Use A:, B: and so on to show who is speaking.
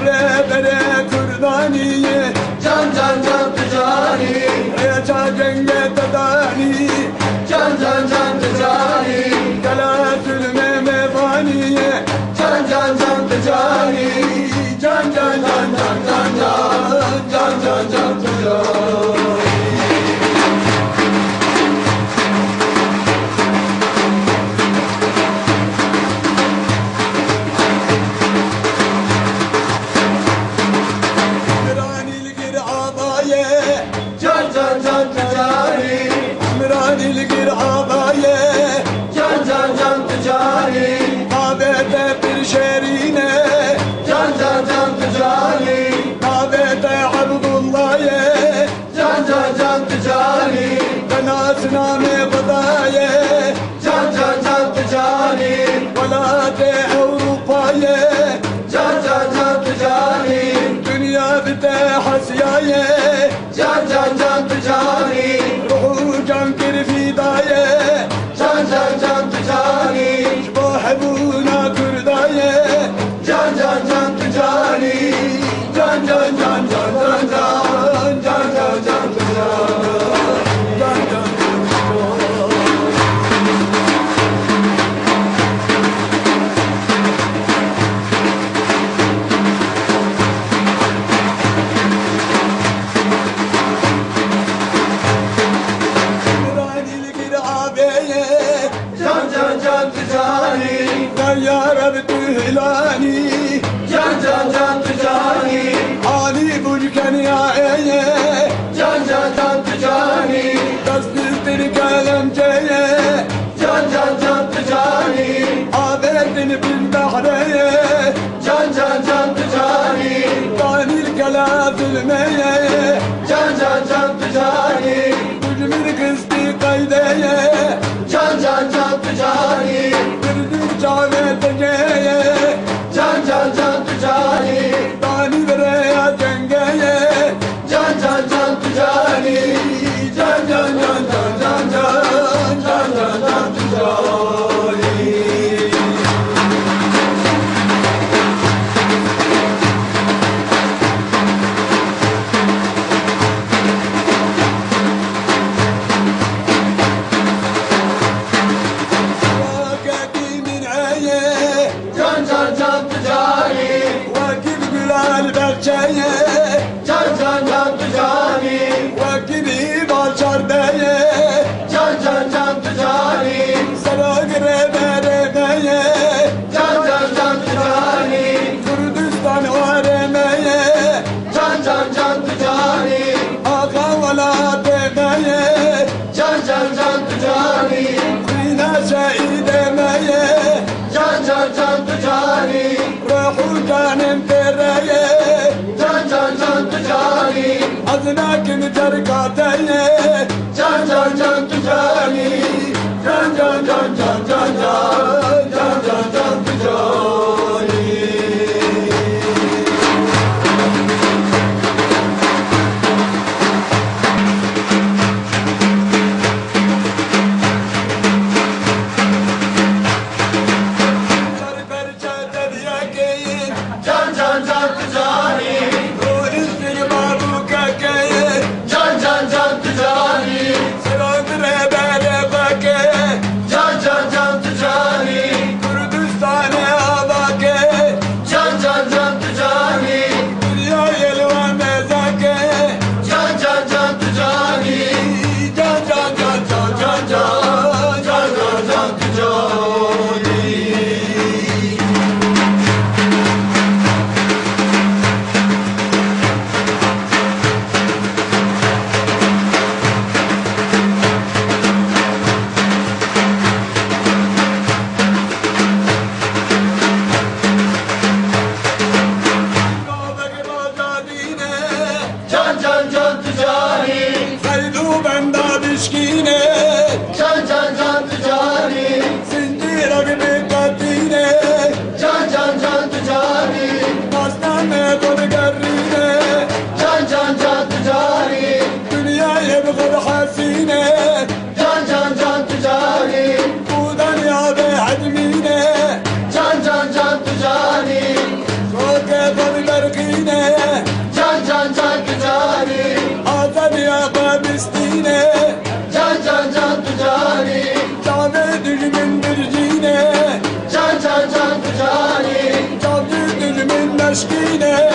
A: Rebere Kurdaniye.
B: Can can can ticari.
A: Reça cenge tedani.
B: Can can can ticari.
A: Galatül memefaniye.
B: Can can can ticari.
A: Can can can can can can can can can ticari.
B: Can can can ticari.
A: Mirani ligir abaye.
B: Can can can ticari.
A: Mabete bir şerine.
B: Can can can ticari.
A: Mabete Abdullah'ye.
B: Can can can ticari.
A: Benas name Fadaye.
B: Can can can ticari.
A: Velate Avrupa'ye.
B: Can can can ticari.
A: Dünya bite hasiyaye.
B: Can can can ticari.
A: Ruhu can kir fidaye.
B: Can can can ticari.
A: Şbahebuna Kürdaye.
B: Can can can ticari.
A: Can can can can can can can can can can can can.
B: Can can can ticari.
A: Ya Rabbi hilani.
B: Can can can ticari.
A: Ali bucken ya eye.
B: Can can can ticari.
A: Tasdistir kelemceye.
B: Can can can ticari.
A: Abedin bin bahreye.
B: Can can can ticari.
A: Tanil kelafilmeye.
B: Can can can ticari.
A: Bucmir kıstı kaydeye.
B: Can can can ticari.
A: Birdin çaveteceye.
B: Can can can ticari.
A: Tani vereya cengeye.
B: Can can can ticari.
A: Can can can can can can can can can ticari.
B: Can can can ticari.
A: Vakip gülal bahçeye.
B: Can can can ticari.
A: Vakip balçardeye.
B: Can can can ticari.
A: Saragre beremeye.
B: Can can can ticari.
A: Kürdistan varemeye.
B: Can can can ticari.
A: Akavala demeye.
B: Can can can ticari.
A: Zina şehidemeye.
B: Can can can ticari.
A: Ruhu canım tereye.
B: Can can can ticari.
A: Aznakim terkateye.
B: Can can can ticari.
A: Can can can can can can can can can ticari.
B: Can can can ticari. Can can can ticari.
A: Aşk ile.